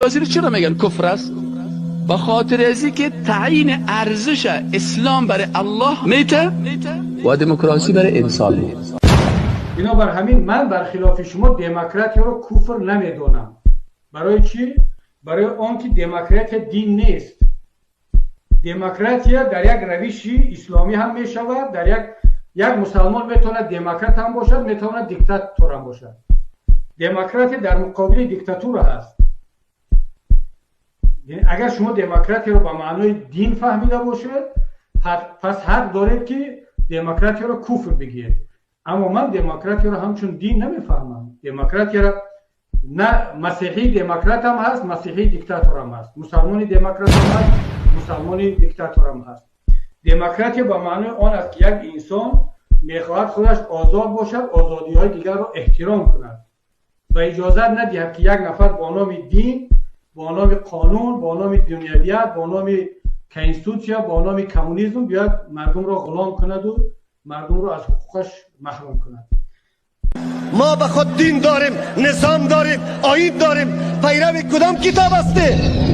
چرا میگن کفر است؟ به خاطر ازی که تعیین ارزش اسلام برای الله میته و دموکراسی برای انسان میته. بنابر همین من برخلاف شما دموکراتیا رو کفر نمیدونم. برای چی؟ برای آنکه دموکراتیا دین نیست. دموکراتیا در یک روش اسلامی هم میشود، در یک مسلمان میتواند دموکرات هم باشد، میتواند دیکتاتور هم باشد. دموکراتی در مقابل دیکتاتور هست. یعنی اگر شما دموکراتی رو به معنای دین فهمیده باشید، پس حق دارید که دموکراتی رو کفر بگیرید. اما من دموکراتی رو همچون دین نمیفهمم. دموکراتی رو نه مسیحی دموکرات هم هست، مسیحی دیکتاتور هم هست، مسلمان دموکرات هم هست، مسلمان دیکتاتور هم هست. دموکراتی به معنای آن است که یک انسان میخواهد خودش آزاد باشد، آزادی های دیگر رو احترام کند و اجازه ندهد که یک نفر با نام دین، با نام قانون، با نام دنیویت، با نام کنستیتوسیا، با نام کمونیسم بیاد مردم را غلام کند و مردم را از حقوقش محروم کند. ما به خود دین داریم، نظام داریم، آیین داریم. پیرو کدام کتاب هستی؟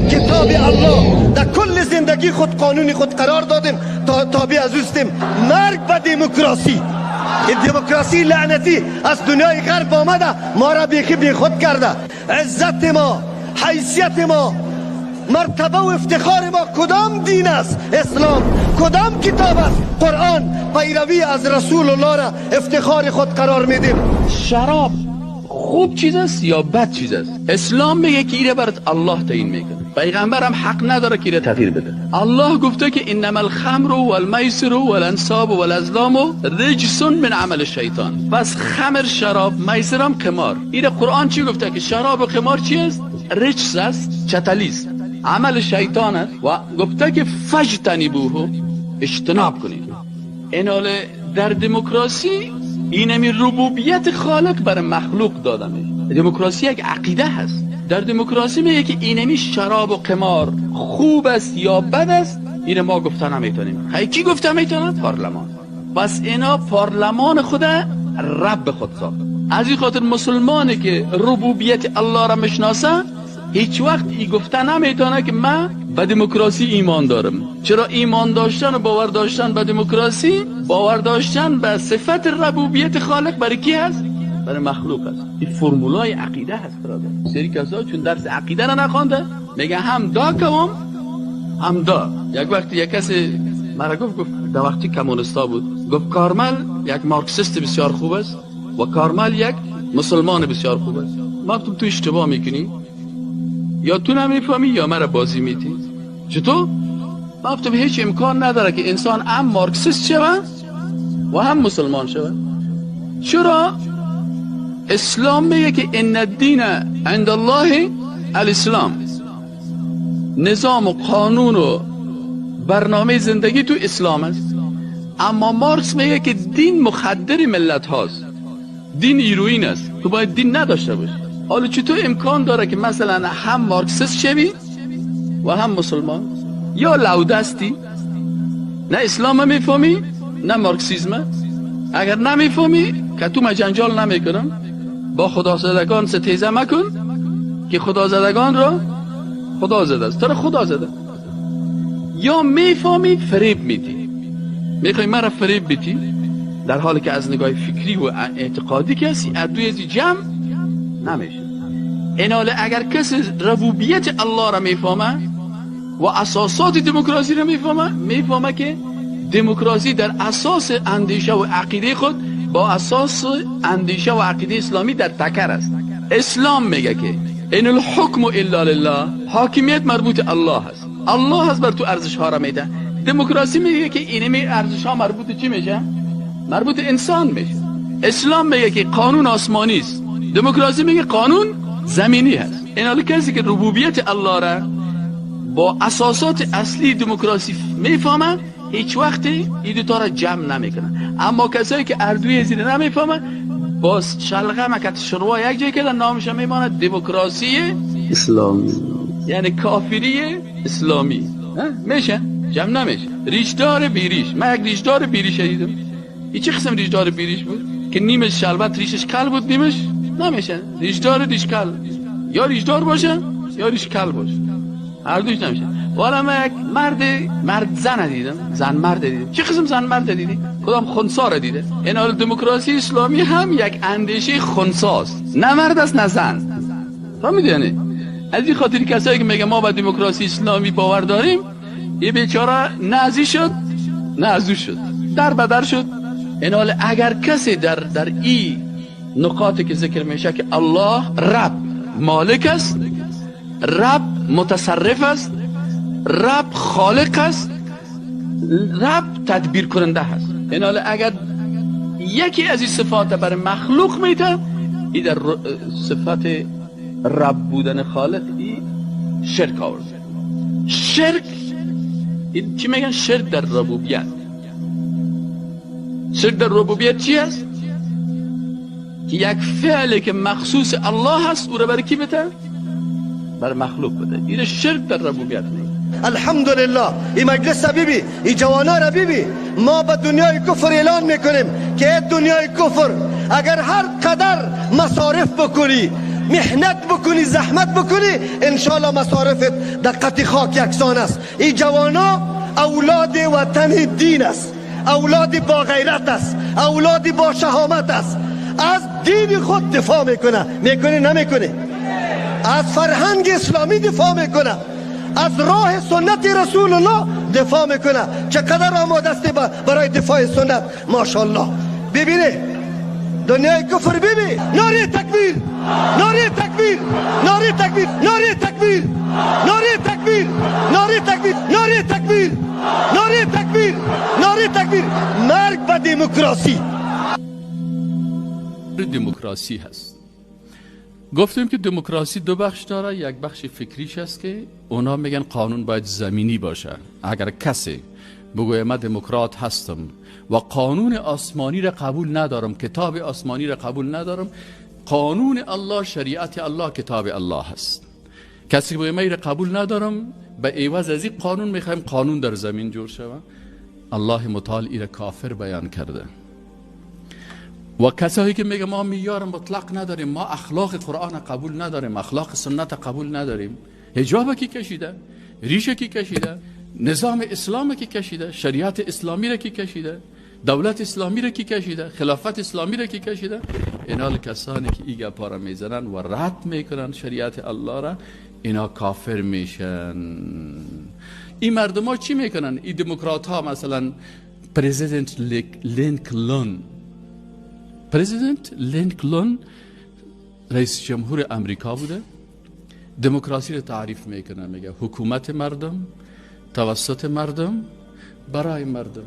کتاب الله. در کل زندگی خود قانون خود قرار دادیم، تابع از اوستیم. مرگ به دموکراسی. این دموکراسی لعنتی از دنیای غرب آمده، ما را بیخی بی خود کرده. عزت ما، حیثیت ما، مرتبه و افتخار ما کدام دین است؟ اسلام. کدام کتاب است؟ قرآن. پیروی از رسول الله را افتخار خود قرار میدیم. شراب خوب چیز است یا بد چیز است؟ اسلام میگه که ایره برات الله تعیین میکنه، پیغمبرم حق نداره که ایره تغییر بده. الله گفته که انما الخمر والمیسر والانصاب والازلام رجس من عمل الشیطان. پس خمر، شراب، میسر هم قمار. ایره قرآن چی گفته؟ که شراب و قمار چی است؟ رجس است، چتلی است، عمل شیطان است. و گفته که فجتنبوه، اجتناب کنید. ایناله در دموکراسی اینمی ربوبیت خالق بر مخلوق داده میشه. دموکراسی یک عقیده هست. در دموکراسی میگه که اینمی شراب و قمار خوب است یا بد است، اینو ما گفته نمیتونیم. خیلی کی گفته میتونه؟ پارلمان. پس اینا پارلمان خود رب خود ساخت. از این خاطر مسلمانی که ربوبیت الله را میشناسه هیچ وقت ای گفته نمیتونه که من به دموکراسی ایمان دارم. چرا ایمان داشتن و باور داشتن به دموکراسی، باور داشتن به صفت ربوبیت خالق برای کی هست؟ برای مخلوق است. این فرمولای عقیده هست برادر. سری کسا چون درس عقیده را نخوانده میگه هم دا کوم هم دا. یک وقتی یک کسی مرا گفت در وقتی کمونستا بود، گفت کارمل یک مارکسیست بسیار خوب است و کارمل یک مسلمان بسیار خوب است. ما گفتم تو اشتباه میکنی، یا تو نمیفهمی یا مرا بازی میتی. چطور؟ ما گفتم هیچ امکان نداره که انسان هم مارکسیست شود و هم مسلمان شود. چرا؟ اسلام میگه که ان الدین عند الله الاسلام. نظام و قانون و برنامه زندگی تو اسلام است. اما مارکس میگه که دین مخدر ملت هاست، دین ایروین است، تو باید دین نداشته باشی. حالا چطور امکان داره که مثلا هم مارکسیست شوی و هم مسلمان؟ یا لودستی، نه اسلام میفهمی نه مارکسیسم. اگر نمیفهمی که تو جنجال نمیکنم، با خدازدگان ستیزه مکن که خدازدگان را خدا زده است، تو خدا زده. یا میفهمی فریب میدی، میخوای مرا فریب بدی، در حالی که از نگاه فکری و اعتقادی کسی ادوی از جمع نمیشه. ایناله اگر کسی ربوبیت الله را میفهمه و اساسات دموکراسی را میفهمه، میفهمه که دموکراسی در اساس اندیشه و عقیده خود با اساس اندیشه و عقیده اسلامی در تکر است. اسلام میگه که ان الحکم الا لله، حاکمیت مربوط الله است، الله است بر تو ارزش ها را میده. دموکراسی میگه که اینمی ارزش ها مربوط چی میشه؟ مربوط انسان میشه. اسلام میگه که قانون آسمانی است، دموکراسی میگه قانون زمینی هست. این حال کسی که ربوبیت الله را با اساسات اصلی دموکراسی میفهمه هیچ وقتی این دو تا را جمع نمیکنه. اما کسایی که اردوی زیر نمیفهمه باز شلغم کت شروا یک جای کردن، نامش میماند دموکراسی اسلامی، یعنی کافری اسلامی. میشه جمع نمیشه. ریشدار بیریش، من یک ریشدار بیریش دیدم. این چه قسم ریشدار بیریش بود که نیمش شلبت ریشش کل بود نیمش نمیشه. ریشدار ریش کل، یا ریشدار باشه یا ریش کل باشه، هر دویش نمیشه. والا من یک مرد زن دیدم، زن مرد دیدم. چه قسم زن مرد دیدی؟ کدام خنثی را دیده؟ این حال دموکراسی اسلامی هم یک اندیشه خنثی است، نه مرد است نه زن. فهمیدی؟ یعنی از این خاطر کسایی که میگه ما به دموکراسی اسلامی باور داریم، یه بیچاره نه از شد نه از او شد، در بدر شد. این حال اگر کسی در این نقاطی که ذکر میشه که الله رب مالک است، رب متصرف است، رب خالق است، رب تدبیر کننده است، این حال اگر یکی از این صفات بر مخلوق میده، این در صفت رب بودن خالق این شرک آورده. شرک این چی میگن؟ شرک در ربوبیت. شرک در ربوبیت چی است؟ که یک فعل که مخصوص الله است او را برای کی بده؟ بر مخلوق بده. این شرک در ربوبیت نیست. الحمدلله این مجلس بیبی، این جوانا را بیبی، ما به دنیای کفر اعلان میکنیم که دنیای کفر اگر هر قدر مصارف بکنی، محنت بکنی، زحمت بکنی، انشالله مصارفت در قطع خاک یکسان است. این جوانا اولاد وطن دین است، اولاد با غیرت است، اولاد با شهامت است. از دین خود دفاع میکنه. میکنه نمیکنه؟ از فرهنگ اسلامی دفاع میکنه، از راه سنت رسول الله دفاع میکنه. چقدر آماده است برای دفاع سنت، ماشاءالله. ببینه دنیای کفر، ببین. ناره تکبیر، ناره تکبیر، ناره تکبیر، ناره تکبیر، ناره تکبیر، ناره تکبیر، ناره تکبیر، ناره تکبیر، ناره تکبیر. مرگ به دموکراسی. دموکراسی هست. گفتیم که دموکراسی دو بخش داره. یک بخش فکریش هست که اونا میگن قانون باید زمینی باشه. اگر کسی بگوید من دموکرات هستم و قانون آسمانی را قبول ندارم، کتاب آسمانی را قبول ندارم، قانون الله، شریعت الله، کتاب الله هست، کسی که بگوید من را قبول ندارم، به عوض از این قانون میخوایم قانون در زمین جور شود، الله متعال ای را کافر بیان کرده. و کسایی که میگه ما معیار مطلق نداریم، ما اخلاق قرآن قبول نداریم، اخلاق سنت قبول نداریم، حجاب کی کشیده، ریشه کی کشیده، نظام اسلام کی کشیده، شریعت اسلامی را کی کشیده، دولت اسلامی را کی کشیده، خلافت اسلامی را کی کشیده، اینا کسانی که این گپا را میزنن و رد میکنن شریعت الله را، اینا کافر میشن. این مردم ها چی میکنن؟ این دموکرات ها مثلا President لینکلن، President لینکلن رئیس جمهور امریکا بوده، دموکراسی رو تعریف میکنه، میگه حکومت مردم توسط مردم برای مردم.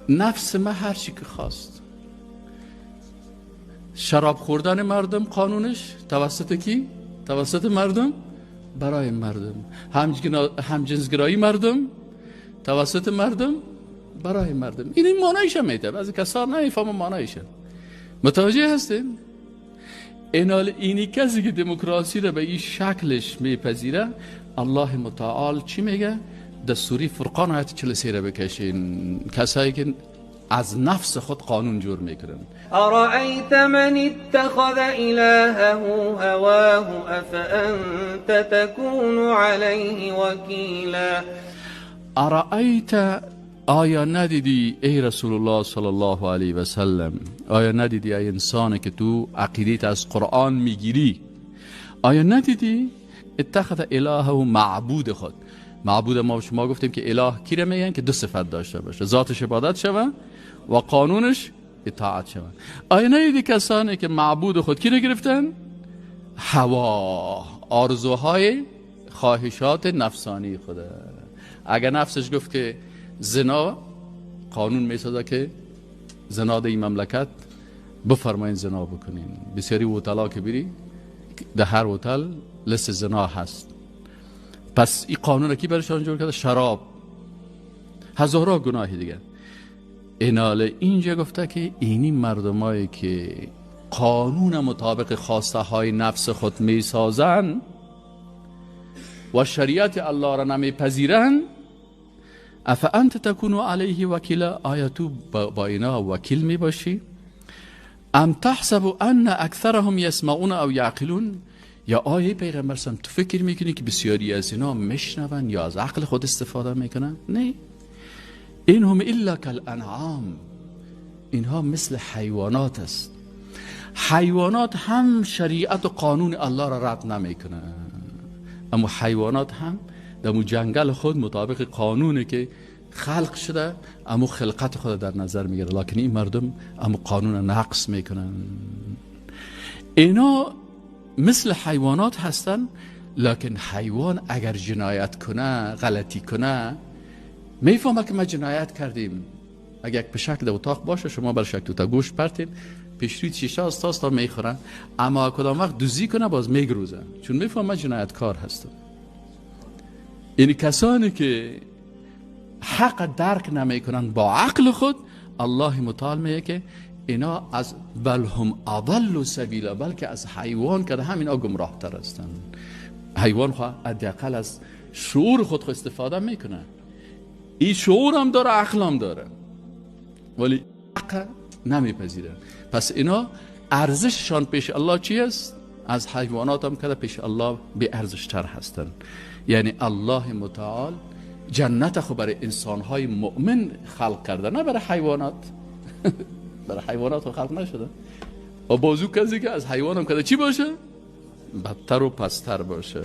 نفس ما هر چی که خواست، شراب خوردن مردم قانونش توسط کی؟ توسط مردم برای مردم. همجنسگرایی مردم توسط مردم برای مردم. این معنیش هم میده، بعضی کسا نمیفهمن معنیش. متوجه هستیم؟ اینال اینی کسی که دموکراسی را به این شکلش میپذیره، الله متعال چی میگه؟ در سوره فرقان آیت 43 را بکشین، کسایی که از نفس خود قانون جور میکنن. ارأیت من اتخذ الهه هواه افانت تکون علیه وکیلا. ارأیت، آیا ندیدی ای رسول الله صلی الله علیه و سلم، آیا ندیدی ای انسانی که تو عقیدیت از قرآن میگیری، آیا ندیدی اتخذ الهه، معبود خود. معبود ما شما گفتیم که اله کی را میگن؟ که دو صفت داشته باشه، ذاتش عبادت شوه و قانونش اطاعت شوه. آیا ندیدی کسانی که معبود خود کی را گرفتن؟ هوا، آرزوهای خواهشات نفسانی خوده. اگر نفسش گفت که زنا، قانون میسازه که زنا در این مملکت بفرمایین زنا بکنین. بسیاری هتل‌ها که بری در هر هتل لست زنا هست. پس این قانون کی برشان جور کرده؟ شراب، هزارها گناه دیگه. اینال اینجا گفته که اینی مردمایی که قانون مطابق خواسته های نفس خود میسازن و شریعت الله را نمیپذیرن، افانت تکون علیه وکیلا، آیا تو با اینا وکیل میباشی؟ ام تحسب ان اکثرهم یسمعون او یعقلون، یا آیه پیغمبر سم تو فکر میکنی که بسیاری از اینا میشنون یا از عقل خود استفاده میکنن؟ نه، این هم الا کالانعام، اینها مثل حیوانات است. حیوانات هم شریعت و قانون الله را رد نمیکنن، اما حیوانات هم در جنگل خود مطابق قانونی که خلق شده اما خلقت خود در نظر میگیره، لکن این مردم اما قانون نقص میکنن. اینا مثل حیوانات هستن، لکن حیوان اگر جنایت کنه، غلطی کنه، میفهمه که ما جنایت کردیم. اگر یک پشک در اتاق باشه، شما برش یک دوتا گوشت پرتین، پیشروی شیشه است تا میخورن، اما کدام وقت دوزی کنه باز میگروزن، چون میفهمه جنایتکار هستن. این کسانی که حق درک نمیکنن با عقل خود، الله متعال میگه که اینا از بل هم اضل سبیلا، بلکه از حیوان که هم اینا گمراه تر هستن. حیوان خو حداقل از شعور خود استفاده میکنه، این شعور هم داره، عقل هم داره، ولی حق نمیپذیره. پس اینا ارزششان پیش الله چی است؟ از حیوانات هم که پیش الله بی ارزش تر هستن. یعنی الله متعال جنت خو برای انسانهای مؤمن خلق کرده، نه برای حیوانات. برای حیوانات خو خلق نشده. و بازو کسی که از حیوان هم کرده چی باشه؟ بدتر و پستر باشه.